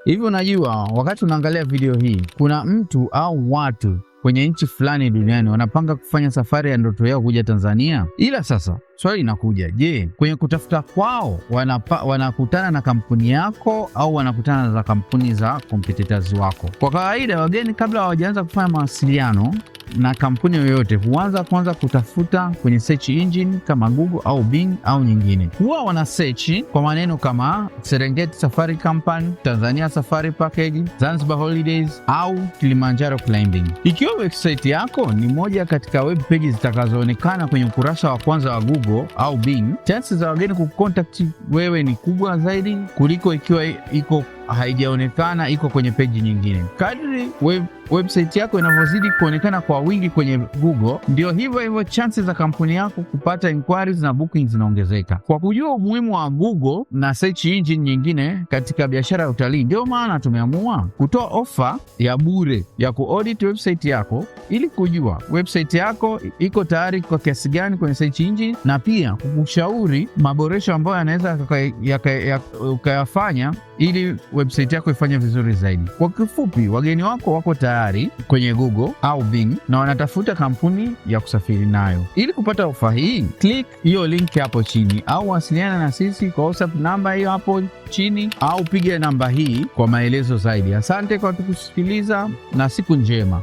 Hivi unajua, wakati unaangalia video hii, kuna mtu au watu kwenye nchi fulani duniani wanapanga kufanya safari ya ndoto yao kuja Tanzania. Ila sasa swali linakuja, je, kwenye kutafuta kwao wanakutana na kampuni yako au wanakutana na kampuni za competitors wako? Kwa kawaida wageni kabla hawajaanza kufanya mawasiliano na kampuni yoyote huanza kwanza kutafuta kwenye search engine kama Google au Bing au nyingine. Huwa wana search kwa maneno kama Serengeti Safari Company, Tanzania Safari Package, Zanzibar Holidays au Kilimanjaro Climbing. Ikiwa website yako ni moja katika web pages zitakazoonekana kwenye ukurasa wa kwanza wa Google au Bing, chances za wageni kucontact wewe ni kubwa zaidi kuliko ikiwa iko haijaonekana iko kwenye peji nyingine. Kadri website yako inavyozidi kuonekana kwa wingi kwenye Google, ndio hivyo hivyo chances za kampuni yako kupata inquiries na bookings zinaongezeka. Kwa kujua umuhimu wa Google na search engine nyingine katika biashara ya utalii, ndio maana tumeamua kutoa ofa ya bure ya kuaudit website yako ili kujua website yako iko tayari kwa kiasi gani kwenye search engine, na pia kukushauri maboresho ambayo yanaweza ukayafanya ili website yako ifanye vizuri zaidi. Kwa kifupi, wageni wako wako tayari kwenye Google au Bing na wanatafuta kampuni ya kusafiri nayo. Ili kupata ofa hii, click hiyo link hapo chini au wasiliana na sisi kwa WhatsApp namba hiyo hapo chini au piga namba hii kwa maelezo zaidi. Asante kwa kutusikiliza na siku njema.